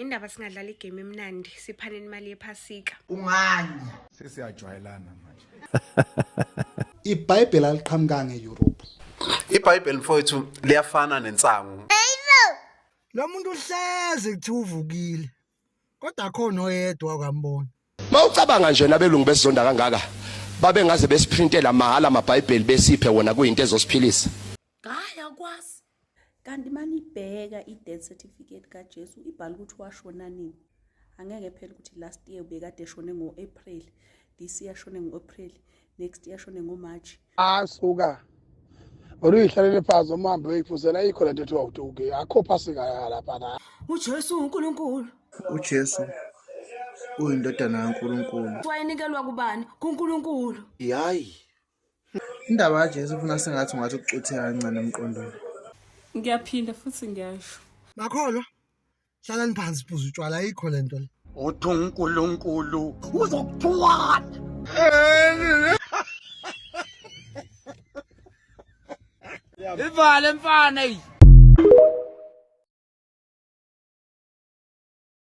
Indaba singadlala igame emnandi siphaneni imali yephasika. Unganya. Sesiyajwayelana manje. IBhayibheli aliqhamukanga eEurope. IBhayibheli mfowethu liyafana nensangu. Lo muntu uhlezi kuthiwa uvukile. Kodwa khona oyedwa kwambona. Mawucabanga nje nabelungu besizonda kangaka babengaze besiprintela mahhala amabhayibheli besiphe wona kuyinto ezosiphilisa. Hayi akwazi. Kanti manibheka i-death certificate kaJesu ibhala ukuthi washona nini. Angeke phela ukuthi last year ubekade eshone ngo-April, this year ashone ngo-April, next year ashone ngo-March. Asuka. Wena uyihlalele phansi umhambe uyiphuzela ayikho lento ethiwa utuke akho phasika lapha la. UJesu uNkulunkulu. UJesu uyindodana kaNkulunkulu. Wayenikelwa kubani? KuNkulunkulu. Yayi. Indaba kaJesu ufuna sengathi ungathi ukucutheka kancane emqondweni. Ngiyaphinda futhi ngiyasho. Makholwa hlalani phansi phuza utshwala ayikho lento le. Uthi uNkulunkulu uzokuthuwana. Ivale mfana eyi.